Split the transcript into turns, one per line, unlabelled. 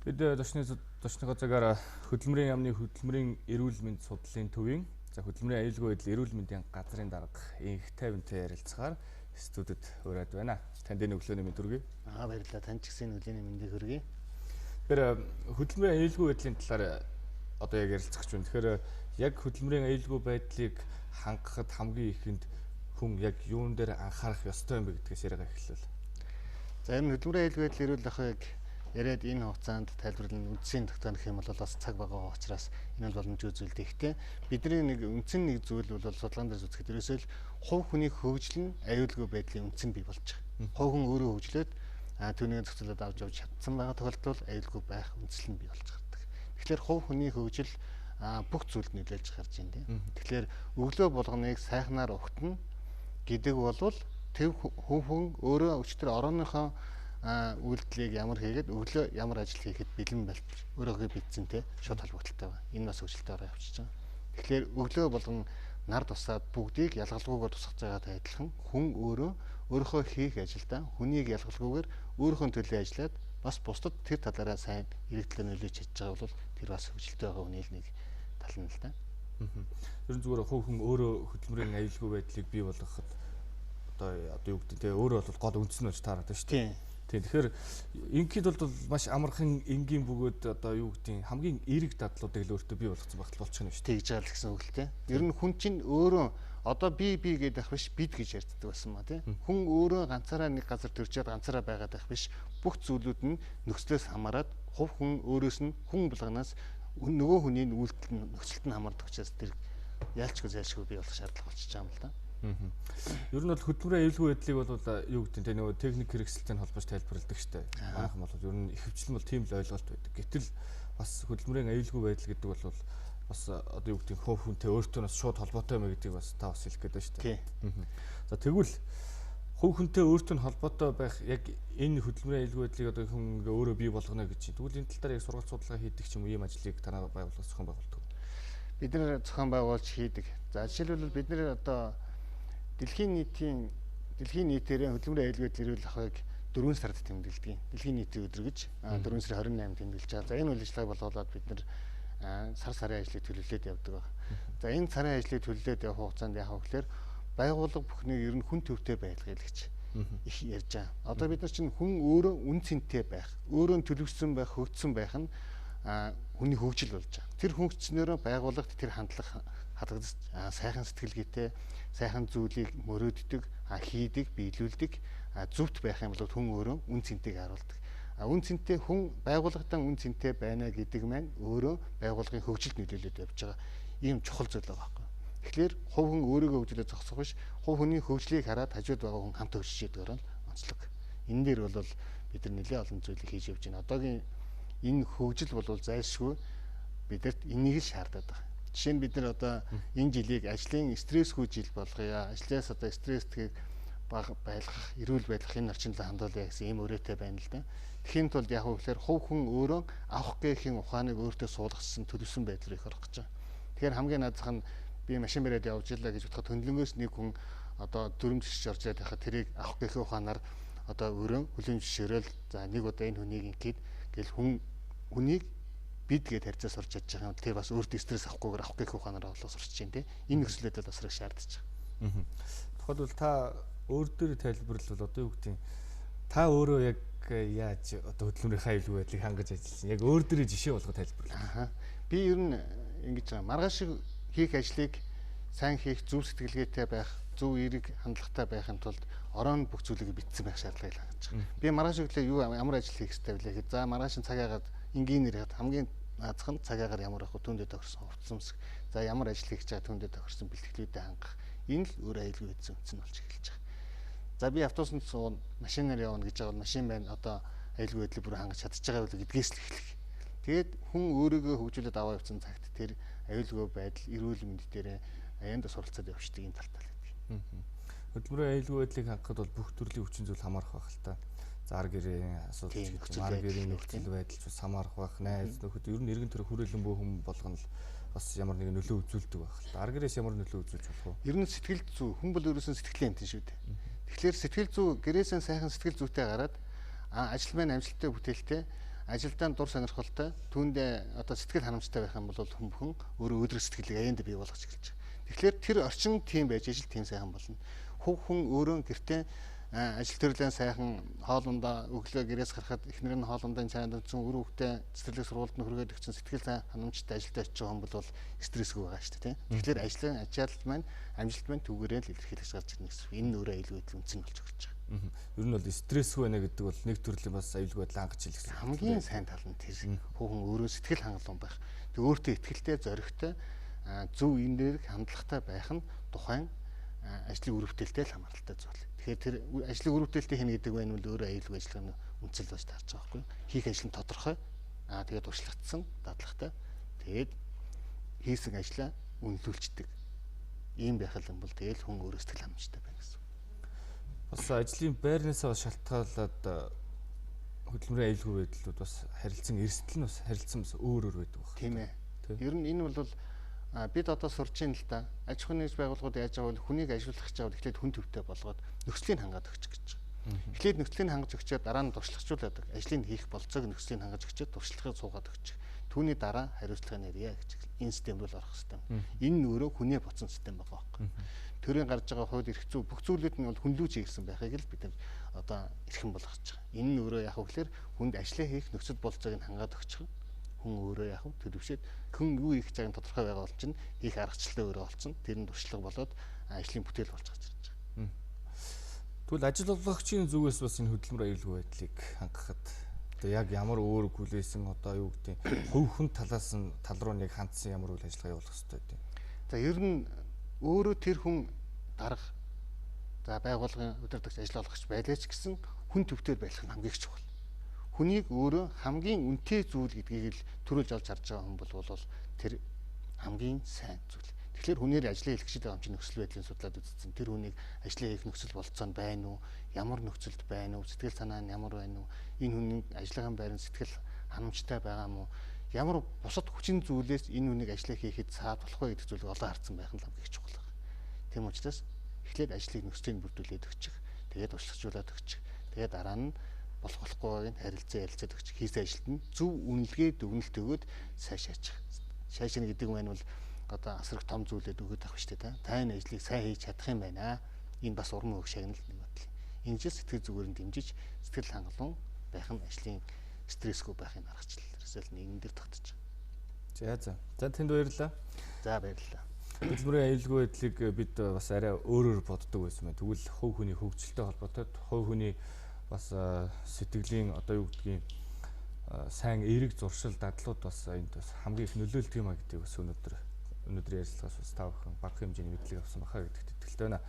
Бид зочныхоо цагаар хөдөлмөрийн яамны хөдөлмөрийн эрүүл мэнд судлалын төвийн за хөдөлмөрийн аюулгүй байдал эрүүл мэндийн газрын дарга Энх Тайвантай ярилцахаар студид ураад байна. Танд энэ өглөөний мэнд хүргэе.
Аа, баярлалаа. Танд ч гэсэн өглөөний мэндийг хүргэе.
Тэгэхээр хөдөлмөрийн аюулгүй байдлын талаар одоо яг ярилцах гэж байна. Тэгэхээр яг хөдөлмөрийн аюулгүй байдлыг хангахад хамгийн ихэнд хүн яг юун дээр анхаарах ёстой юм бэ гэдгээс яриагаа эхлэв.
За, энэ хөдөлмөрийн аюулгүй байдал эрүүл ахуйг яриад энэ хугацаанд тайлбарлан үндсийн тогтоох юм бол бас цаг байгаа учраас энэ бол боломжгүй зүйл. Гэхдээ бидний нэг үндсэн нэг зүйл бол судалгаан дээр үзэхэд ерөөсөө л хувь хүний хөгжил нь аюулгүй байдлын үндсэн бий болж байгаа. Хувь хүн өөрөө хөгжлөөд түүнийг зохицуулаад авч явж чадсан байгаа тохиолдолд аюулгүй байх үндсэл нь бий болж гардаг. Тэгэхээр хувь хүний хөгжил бүх зүйлд нөлөөлж гарч байна тийм. Тэгэхээр өглөө болгоныг сайхнаар угтана гэдэг бол тэр хүн өөрөө өчтөр орооныхоо үйлдэлийг ямар хийгээд өглөө ямар ажил хийхэд бэлэн байлт өөрөөгөө бидсэнтэй шууд холбогдолтой байна. Энэ бас хөгжилтэй ороо явчихж байгаа. Тэгэхээр өглөө болгон нар тусаад бүгдийг ялгалгүйгээр тусгаж байгаатай адилхан хүн өөрөө өөрийнхөө хийх ажилдаа хүнийг ялгалгүйгээр өөрийнхөө төлөө ажиллаад бас бусдад тэр талаараа сайн иргэдлээ нөлөөж чадж байгаа бол тэр бас хөгжилтэй байгаа хүний л нэг тал нь л да.
Ер нь зүгээр хувь хүн өөрөө хөдөлмөрийн аюулгүй байдлыг бий болгоход одоо юу гэдэг те өөрөө бол гол үндс нь болж таарад байна шүү дээ. Тийм, тэгэхээр инкид бол маш амархан энгийн бөгөөд одоо юу гэдгийг хамгийн эерэг дадлуудыг л өөртөө бий болгоцсон багтал болчих юм шүү
дээ. Тэгж байгаа л гэсэн үг л те. Ер нь хүн чинь өөрөө одоо би гэдэг ах биш бид гэж ярьддаг байсан маа те. Хүн өөрөө ганцаараа нэг газар төрчөөд ганцаараа байгаад ах биш. Бүх зүйлүүд нь нөхцлөөс хамаарат хувь хүн өөрөөс нь хүн булганаас нөгөө хүний үйлдэл нь нөхцөлд нь хамаардаг учраас тэр яалчгүй зайлшгүй бий болох шаардлага болчихж байгаа юм л да.
Ер нь бол хөдөлмөрийн аюулгүй байдлыг бол юу гэдэг нь те нөгөө техник хэрэгсэлтэй холбож тайлбарладаг штэ. Манайхан бол ер нь ихэвчлэн бол тийм л ойлголт байдаг. Гэтэл бас хөдөлмөрийн аюулгүй байдал гэдэг бол бас одоо юу гэдэг нь хувь хүнтэй өөртөө бас шууд холбоотой юм гэдгийг бас та бас хэлэх гээд байна штэ. За, тэгвэл хувь хүнтэй өөртөө нь холбоотой байх яг энэ хөдөлмөрийн аюулгүй байдлыг одоо хүн ингээ өөрөө бий болгоно гэж чинь. Тэгвэл энэ тал дээр яг сургалт судалгаа хийдэг ч юм уу ийм ажлыг танай байгууллага зохион байгуулдаг.
Бид нэр зохион байгуулж хийдэг. За, жишээлбэл бид нэр одоо дэлхийн нийтээрээ хөдөлмөрийн аюулгүй байдал эрүүл ахуйг 4 сард тэмдэглэдэг. Дэлхийн нийтийн өдөр гэж 4 сарын 28-нд тэмдэглэж байгаа. За, энэ үйл ажиллагааг боловлоод бид нэр сар сарын ажлыг төлөвлөд явдаг байна. За, энэ сарын ажлыг төлөвлөд явах хугацаанд яах вэ гэхээр байгууллага бүхнийг ер нь хүн төвтэй байлгая л гэж их ярьж байгаа. Одоо бид нар чинь хүн өөрөө үн цэнтэй байх, өөрөө төлөвшсөн байх, хөгжсөн байх нь хүний хөгжил болж байгаа. Тэр хөгжснөөрөө байгууллагт тэр хандлага хадгагдаж сайхан сэтгэлгээтэй, сайхан зүйлийг мөрөөддөг, хийдэг, биелүүлдэг, зөвхт байх юм бол хүн өөрөө үн цэнтэйг харуулдаг. Үн цэнтэй хүн байгууллагатай үн цэнтэй байна гэдэг маань өөрөө байгууллагын хөгжилд нөлөөлөд явж байгаа ийм чухал зүйл байгаа байхгүй. Тэгэхээр хувь хүн өөрийгөө хөгжүүлээ зогсох биш, хувь хүний хөгжлийг хараад хажууд байгаа хүн хамт хөгжиж ядгаар нь онцлог. Энэ дээр бол бид нар нэлээд олон зүйлийг хийж явж байна. Одоогийн энэ хөгжил бол зайлшгүй бидэрт энийг л шаардаад байгаа. Жишээ нь бид нар одоо энэ жилийг ажлын стрессгүй жил болгоё. Ажлаас одоо стресстэйг бага байлгах, эрүүл байлгах энэ орчинд хандуулъя гэсэн ийм өрөөтэй байна л да. Тэгэхийн тулд яг вэ гэхээр хувь хүн өөрөө авах гэхийн ухааныг өөртөө суулгасан, төлөвсөн байдал руу их орох гэж байгаа. Тэгэхээр хамгийн наазах нь би машин бариад явж илаа гэж бодоход хөндлөнгөөс нэг хүн одоо дүрм зэшиж орж ирээд байхад тэрийг авах гэхийн ухаанаар одоо өөрөө хүлээн зөвшөөрөөл за нэг удаа энэ хүнийг ингээд гэл хүнийг бид гээд харьцаа сурч чадж байгаа юм. Тэр бас өөртөө стресс авахгүйгээр авах гэх ухаанаар олоо сурч чинь тий. Энэ нөхцөлөд бас хэрэг шаардж
байгаа. Тухайлбал та өөр дээр тайлбарлавал одоо юу гэдэг та өөрөө яг яаж одоо хөдөлмөрийн аюулгүй байдлыг хангаж ажилласан? Яг өөр дээрээ жишээ болгоо тайлбарлаа.
Би ер нь ингэж байгаа. Маргааш хийх ажлыг сайн хийх, зөв сэтгэлгээтэй байх, зөв эерэг хандлагатай байхын тулд орон бүх зүйлийг битсэн байх шаардлагыг хангаж байгаа. Би маргааш өглөө юу ямар ажил хийх ёстой вэ гэхэд за маргааш цаг яагаад энгийн нэр хамгийн наазах нь цаг агаар ямар байх вэ түүндээ тохирсон хувцас өмсөх. За, ямар ажил хийж байгаа түүндээ тохирсон бэлтгэлүүдэд хангах. Энэ л өөр аюулгүй байдлын үндсэн болж эхэлж байгаа. За, би автобусанд сууна, машинаар явна гэж байгаа бол машин байна одоо аюулгүй байдлыг бүр хангаж чадчих байгаа вэ гэдгээс л эхлэх. Тэгээд хүн өөрийгөө хөгжүүлээд аваа явцсан цагт тэр аюулгүй байдал, эрүүл мэнд дээр аяанда суралцаад явчихдаг энэ талтай л гэдэг.
Хөдөлмөрийн аюулгүй байдлыг хангахад бол бүх төрлийн хүчин зүйл хамаарах байх л та. За, ар гэрийн асуудал ч гэдэг, ар гэрийн нөхцөл байдал ч бас хамаарах байх, найз нөхөд ер нь эргэн тойрон хүрээлэн бөө хүн болгоно л бас ямар нэгэн нөлөө үзүүлдэг байх л та. Ар гэрээс ямар нөлөө үзүүлж болох
вэ? Ер нь сэтгэл зүй, хүн бол ерөөсөн сэтгэлийн амьтан шүү дээ. Тэгэхээр сэтгэл зүй гэрээсээ сайхан сэтгэл зүйтэй гараад ажил маань амжилттай бүтээлтэй Ажилдаа дур сонирхолтой, түүндээ одоо сэтгэл ханамжтай байх юм бол хүн бүхэн өөрөө өдрөх сэтгэлийг аянд бий болгож эхэлж байгаа. Тэгэхээр тэр орчин тийм байж ижил тийм сайхан болно. Хувь хүн өөрөө гэртээ ажил төрлөө сайхан хоолундаа өглөө гэрээс гарахад эхнэр нь хоолундаа цайнд өгсөн, үр хүүхдээ цэцэрлэг сургуульд нь хүргээд өгсөн, сэтгэл сайн ханамжтай ажилдаа очиж байгаа хүн бол стрессгүй байгаа шүү дээ, тийм. Тэгэхээр ажлын ачаалал маань, амжилт маань түүгээрээ л илэрхийлж гарч ирнэ гэсэн. Энэ нь өөрөө аюулгүй байдал үндсэн болж өгч байгаа.
Ер нь бол стрессгүй байна гэдэг бол нэг төрлийн бас аюулгүй байдал хангаж хэлэх гэсэн.
Хамгийн сайн тал нь тэр хүн өөрөө сэтгэл хангалуун байх. Тэг өөртөө ихтэй, зоригтой, зөв энерги хандлагатай байх нь тухайн ажлын үр бүтээлтэй л хамааралтай зүйл. Тэгэхээр тэр ажлын үр бүтээлтэй хийнэ гэдэг нь бол өөрөө аюулгүй ажиллагааны үндсэл болж таарч байгаа байхгүй юу? Хийх ажил нь тодорхой. Тэгээд туршлагатсан, дадлагтай. Тэгээд хийсэн ажлаа үнэлүүлцдэг. Ийм байх юм бол тэгэл хүн өөрөө сэтгэл хангамжтай байна гэсэн.
Бас ажлын байрнаасаа бас шалтгаалаад хөдөлмөрийн аюулгүй байдлууд бас харилцан эрсдэл нь бас харилцан бас өөр өөр байдаг баг.
Тийм ээ. Ер нь энэ бол бид одоо сурч ийн л да. Аж ахуйн нэгж байгууллагууд яаж байгаа вэ? Хүнийг ажилуулах гэж байгаа эхлээд хүн төвтэй болгоод нөхцөлийг хангаад өгчих гэж байгаа. Эхлээд нөхцөлийг хангаж өгчөөд дараа нь туршлагажуулаад ажлыг хийх болцоог нөхцөлийг хангаж өгчөөд туршлагыг суугаад өгчих. Түүний дараа хариуцлагыг нэрье гэж энэ систем рүү орох хэрэгтэй. Энэ нь өөрөө хүнээ боцсон систем байгаа байхгүй. Төрийн гарч байгаа хууль эрх зүй бүх зүйлүүд нь бол хүнлүүж хийгсэн байхыг л бид нар одоо эрхэм болгож байгаа. Энэ нь өөрөө яг хөглөр хүнд ажлаа хийх нөхцөл болцоог нь хангаад өгчих. Хүн өөрөө яг төлөвшөөд хүн юу хийх гэж байгааг нь тодорхой байгаа бол чинь хийх аргачлалаа өөрөө олцсон. Тэр нь туршлага болоод ажлын бүтээл болж гарч ирж байгаа.
Тэгвэл ажил олгогчийн зүгээс бас энэ хөдөлмөр аюулгүй байдлыг хангахад одоо яг ямар өөр хүлээсэн одоо юу гэдэг хувь хүн талаас нь тал руу нэг хандсан ямар үйл ажиллагаа явуулах ёстой гэдэг.
За ер нь өөрөө тэр хүн дарга за байгууллагын удирдагч ажил олгогч байлаа ч гэсэн хүн төвтэй байх нь хамгийн чухал. Хүнийг өөрөө хамгийн үнэтэй зүйл гэдгийг л төрүүлж олж харж байгаа хүн бол тэр хамгийн сайн зүйл. Тэгэхээр хүнээр ажлаа хийх гэж байгаа юм чинь нөхцөл байдлыг судлаад үзсэн. Тэр хүнийг ажлаа хийх нөхцөл болцоо нь байна уу? Ямар нөхцөлд байна уу? Сэтгэл санаа нь ямар байна уу? Энэ хүний ажлынхаа байран сэтгэл ханамжтай байгаа мó? Ямар бусад хүчин зүйлээс энэ хүнийг ажлаа хийхэд цаад болох вэ гэдэг зүйлийг олон харсан байх нь л хамгийн чухал байна. Тийм учраас эхлээд ажлыг нөхцөлийг бүрдүүлээд өгчих. Тэгээд туршлагажуулаад өгчих. Тэгээд дараа нь болох болохгүйг нь харилцаа ярилцаад өгчих. Хийсэн ажилд нь зөв үнэлгээ дүгнэлт өгөөд сайшаачих. Сайшаана гэдэг нь бол одоо асар их том зүйлээд өгöd авах шүү дээ. Та энэ ажлыг сайн хийж чадах юм байна. Энэ бас урам өгөх шагнал нэг бодлоо. Энэ жил сэтгэл зүгээр нь дэмжиж сэтгэл хангалуун байх нь ажлын стрессгүй байхын аргачлал. Тэрсэл нэгэн дээр тогтож
байгаа. За. За тэнд баярлалаа.
За баярлалаа.
Хөдөлмөрийн аюулгүй байдлыг бид бас арай өөрөөр боддог байсан байна. Тэгвэл хувь хүний хөгжилтэй холбоотой хувь хүний бас сэтгэлийн одоо юу гэдгийг сайн эерэг зуршил дадлууд бас энд бас хамгийн их нөлөөлдөг юм а гэдгийг бас өнөөдөр ярилцлагаас бас та бүхэн бага хэмжээний мэдлэг авсан баха гэдэгт итгэлтэй байна.